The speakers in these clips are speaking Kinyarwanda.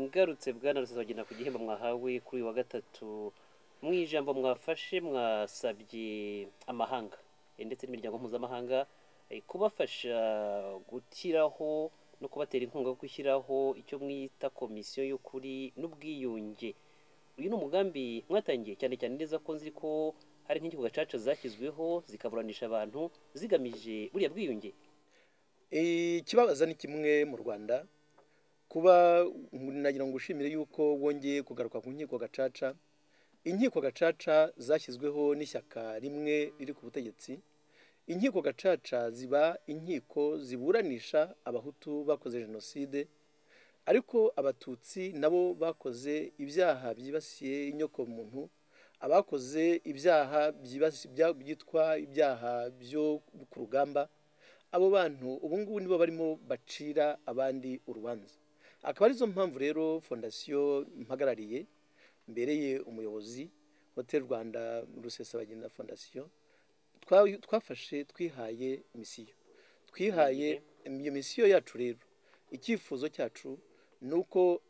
Ngarutse bwana Rusesabagina ku gihembo mwahawe kuri uyu wa gatatu, mu ijambo mwafashe mwasabye amahanga ndetse n'imiryango mpuzamahanga kubafasha gushyiraho no kubatera inkunga yo gushyiraho icyo mwita komisiyo y'ukuri n'ubwiyunge. Uyu ni umugambi mwatangiye cyane cyane neza ko nzi ko hari nk'inkiko gacaca zashyizweho zikaburanisha abantu zigamije buriya bwiyunge. Ikibabaza ni kimwe mu Rwanda, kuba nagira ngo ushimire yuko wongeye kugaruka ku nkiko gacaca. Inkiko gacaca zashyizweho n'ishyaka rimwe riri ku butegetsi. Inkiko gacaca ziba inkiko ziburanisha abahutu bakoze jenoside, ariko abatutsi nabo bakoze ibyaha byibasiye inyokomuntu, abakoze ibyaha byitwa ibyaha byo ku rugamba, abo bantu ubu ngubu nibo barimo bacira abandi urubanza. Akaba arizo mpamvu rero fondasiyo mpagarariye mbereye umuyobozi Hotel Rwanda Rusesabagina Fondasiyo, twafashe twihaye misiyo, twihaye iyo misiyo yacu. Rero icyifuzo cyacu ni uko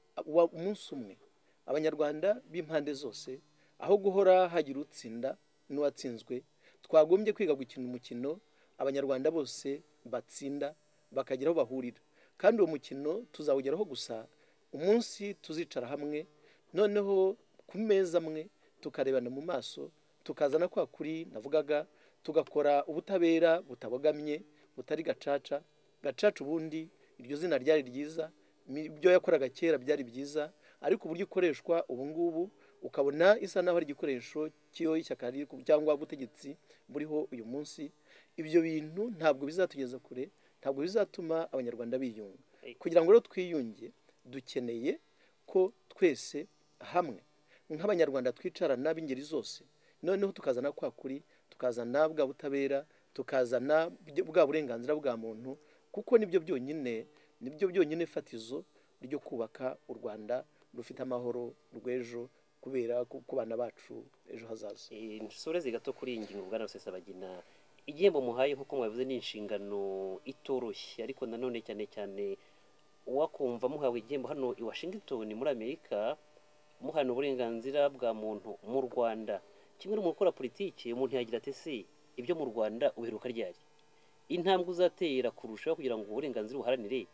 umunsi umwe abanyarwanda b'impande zose, aho guhora hagira utsinda n'uwatsinzwe, twagombye kwiga gukina umukino abanyarwanda bose batsinda bakagira aho bahurira. Kandi uwo mukino tuzawugeraho gusa umunsi tuzicara hamwe, noneho ku meza amwe tukarebana mu maso, tukazana kwa kuri navugaga, tugakora ubutabera butabogamye, butari gacaca. Gacaca ubundi iryo zina ryari ryiza, ibyo yakoraga kera byari byiza, ariko uburyo ikoreshwa ubu ngubu ukabona isa naho ari igikoresho cy'iyo ishyaka cyangwa ubutegetsi buriho uyu munsi. Ibyo bintu ntabwo bizatugeza kure, ntabwo bizatuma abanyarwanda biyunga. Kugira ngo rero twiyunge, dukeneye ko twese hamwe nk'abanyarwanda twicarana b'ingeri zose, noneho tukazana kwa kuri, tukazana bwa butabera, tukazana bwa burenganzira bwa muntu, kuko nibyo byonyine, nibyo byonyine fatizo ryo kubaka u Rwanda rufite amahoro rw'ejo, kubera ku bana bacu ejo hazaza. Nsoreze gato kuri iyi ngingo bwana Rusesabagina. Igihembo muhaye nk'uko mwabivuze ni inshingano itoroshye, ariko nanone cyane cyane uwakumva muhawe igihembo hano i Washington muri Amerika, muhana uburenganzira bwa muntu mu Rwanda, kimwe n'umuntu ukora politiki, umuntu yagira ati se ibyo mu Rwanda uheruka ryari? Intambwe uzatera kurushaho kugira ngo uburenganzira ubuharanire,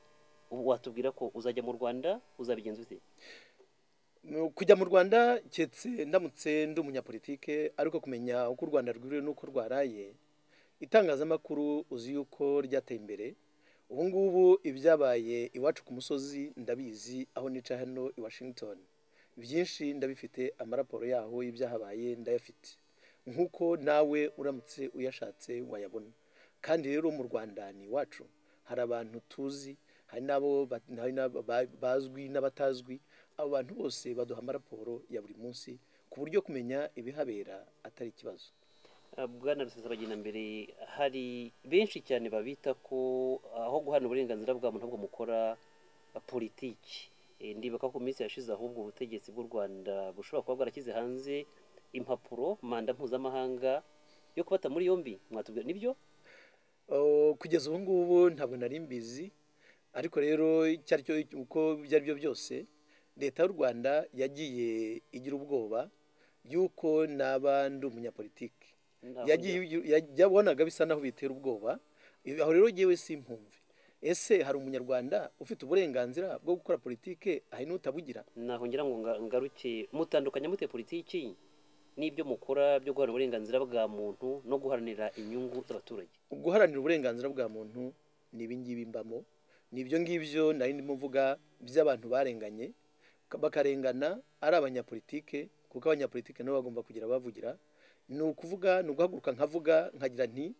watubwira ko uzajya mu Rwanda uzabigenza ute? Kujya mu Rwanda keretse ndamutse ndi umunyapolitike, ariko kumenya uko u Rwanda rwiriwe n'uko rwaraye, itangazamakuru uzi yuko ryateye imbere. Ubu ngubu ibyabaye iwacu ku musozi ndabizi, aho nica hano i Washington byinshi ndabifite, amaraporo yaho y'ibyahabaye ndayafite, nk'uko nawe uramutse uyashatse wayabona. Kandi rero mu Rwanda ni iwacu, hari abantu tuzi, hari n'abo bazwi n'abatazwi. Abo bantu bose baduha amaraporo ya buri munsi, ku buryo kumenya ibihabera atari ikibazo. Bwana Rusesabagina, mbere hari benshi cyane babita ko aho guhana uburenganzira bwa muntu ahubwo mukora politiki. Ndibuka ko minsi yashize ahubwo ubutegetsi bw'u Rwanda bushobora kuba bwarashyize hanze impapuro manda mpuzamahanga yo kubata muri yombi, mwatubwira nibyo? Kugeza ubu ngubu ntabwo nari mbizi, ariko rero icyo aricyo uko ibyo ari byo byose, leta y'u Rwanda yagiye igira ubwoba yuko naba ndi umunyapolitiki, yabonaga bisa naho bitera ubwoba. Aho rero jyewe simpumve, ese hari umunyarwanda ufite uburenganzira bwo gukora politike hari n'utabugira? Naho ngira ngo ngaruke, mutandukanya mute politiki n'ibyo mukora byo guharanira uburenganzira bwa muntu no guharanira inyungu z'abaturage? Guharanira uburenganzira bwa muntu ni ibi ngibi mbamo, ni ibyo ngibyo nari ndimo mvuga by'abantu barenganye, bakarengana ari abanyapolitike, kuko abanyapolitike nabo bagomba kugira abavugira. Ni ukuvuga, ni uguhaguruka nkavuga nkagira nti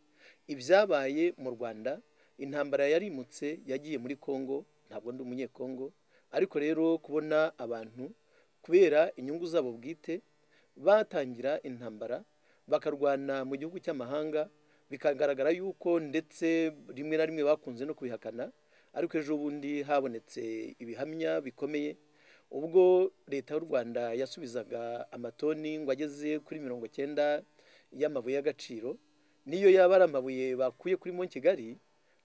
ibyabaye mu Rwanda, intambara yarimutse yagiye muri Kongo, ntabwo ndi umunyekongo, ariko rero kubona abantu kubera inyungu zabo bwite batangira intambara bakarwana mu gihugu cy'amahanga, bikagaragara yuko ndetse rimwe na rimwe bakunze no kubihakana, ariko ejo bundi habonetse ibihamya bikomeye ubwo leta y'u Rwanda yasubizaga amatoni ngo ageze kuri 90 y'amabuye y'agaciro, niyo yaba ari amabuye bakuye kuri Mont Kigali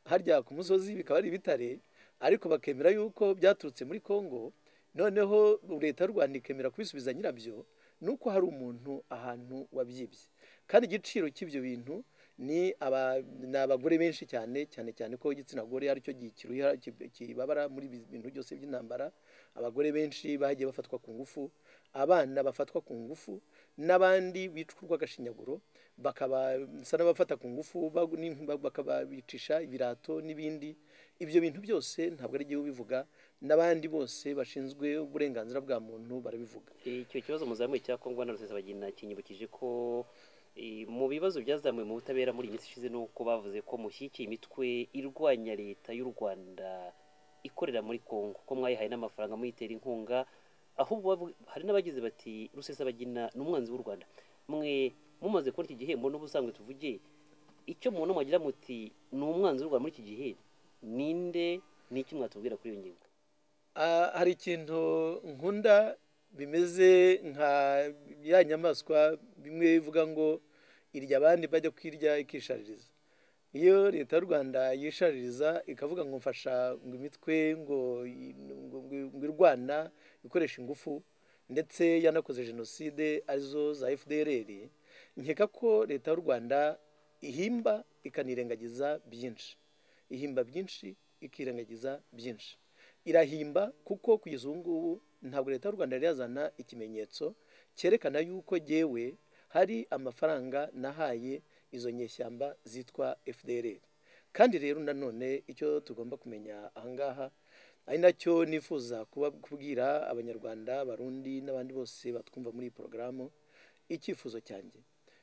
harya ku musozi bikaba ari ibitare, ariko bakemera yuko byaturutse muri Kongo. Noneho leta y'u Rwanda ikemera kubisubiza nyirabyo, nuko hari umuntu ahantu wabyibye. Kandi igiciro cy'ibyo bintu ni abagore benshi cyane cyane cyane ko igitsina gore aricyo kibabara muri bintu byose by'intambara. Abagore benshi bagiye bafatwa ku ngufu, abana bafatwa ku ngufu, n'abandi bicwa urw'agashinyaguro, bakaba n'abafata ku ngufu bakababicisha ibirato n'ibindi. Ibyo bintu byose ntabwo ari igihugu bivuga, n'abandi bose bashinzwe uburenganzira bwa muntu barabivuga. Icyo kibazo muzamuye cya Kongo na Rusesabagina kinyibukije ko mu bibazo byazamuwe mu butabera muri iyi minsi ishize, nuko bavuze ko mushyigikiye imitwe irwanya leta y'u Rwanda ikorera muri Kongo, ko mwayihaye n'amafaranga muyitera inkunga. Ahubwo hari n'abagize bati Rusesabagina ni umwanzi w'u Rwanda. Mwe mumaze kubona iki gihembo n'ubusanzwe tuvuge icyo mubona mwagira muti ni umwanzi w'u Rwanda muri iki gihe ninde, n'iki mwatubwira kuri iyo ngingo? Hari ikintu nkunda bimeze nka ya nyamaswa bimwe bivuga ngo irya abandi bajya kwirya ikishaririza. Iyo leta y'u Rwanda yishaririza ikavuga ngo mfasha ngo imitwe ngo irwana ikoresha ingufu, ndetse yanakoze jenoside arizo za FDLR, nkeka ko leta y'u Rwanda ihimba ikanirengagiza byinshi, ihimba byinshi ikirengagiza byinshi. Irahimba kuko kugeza ubu ngubu ntabwo leta y'u Rwanda yari yazana ikimenyetso cyerekana yuko jyewe hari amafaranga nahaye izo nyeshyamba zitwa FDLR. Kandi rero nanone icyo tugomba kumenya ahangaha, ari nacyo nifuza kubwira Abanyarwanda, Abarundi n'abandi bose batwumva muri iyi porogaramu, icyifuzo cyanjye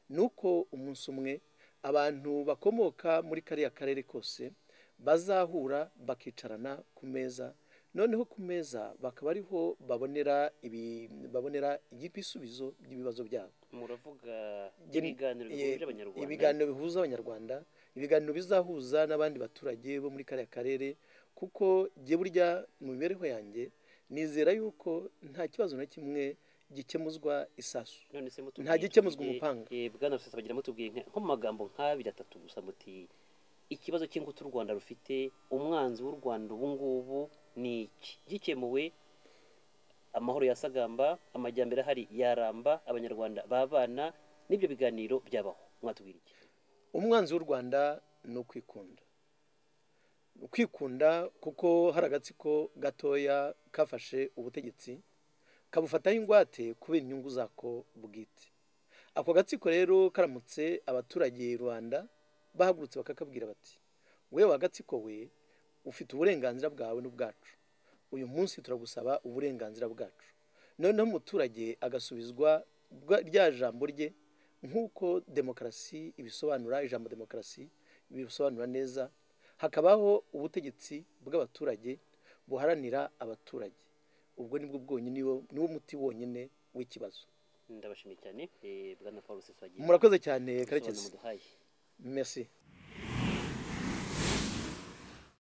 nuko umunsi umwe abantu bakomoka muri kariya karere kose bazahura bakicarana ku meza, noneho ku meza bakaba ariho babonera ibisubizo by'ibibazo byabo. Muravuga ibiganiro bihuje Abanyarwanda, ibiganiro bihuza Abanyarwanda, ibiganiro bizahuza n'abandi baturage bo muri kariya karere, kuko jye burya mu mibereho yanjye nizera yuko nta kibazo na kimwe gikemuzwa isasu, nta gikemuzwa umupanga. Bwana Rusesabagina, mutubwiye nko mu magambo nk'abiri atatu gusa muti ikibazo cy'ingutu u Rwanda rufite, umwanzi w'u Rwanda ubu ngubu ni iki? Gikemuwe amahoro yasagamba, amajyambere ahari yaramba, Abanyarwanda babana, n'ibyo biganiro byabaho. Mwatubwira iki? Umwanzi w'u Rwanda ni ukwikunda. Ukwikunda kuko hari agatsiko gatoya kafashe ubutegetsi kabufataho ingwate kubera inyungu zako bwite. Ako gatsiko rero karamutse abaturage Rwanda bahagurutse bakakabwira bati wewe agatsiko we ufite uburenganzira bwawe n'ubwacu, uyu munsi turagusaba uburenganzira bwacu. Noneho umuturage agasubizwa rya jambo rye nk'uko demokarasi ibisobanura, ijambo demokarasi ibisobanura neza, hakabaho ubutegetsi bw'abaturage buharanira abaturage. Ubwo nibwo bwonyine, niwo muti wonyine w'ikibazo. Ndabashimiye cyane Bwana Paul Rusesabagina. Murakoze cyane Karekezi. Merci.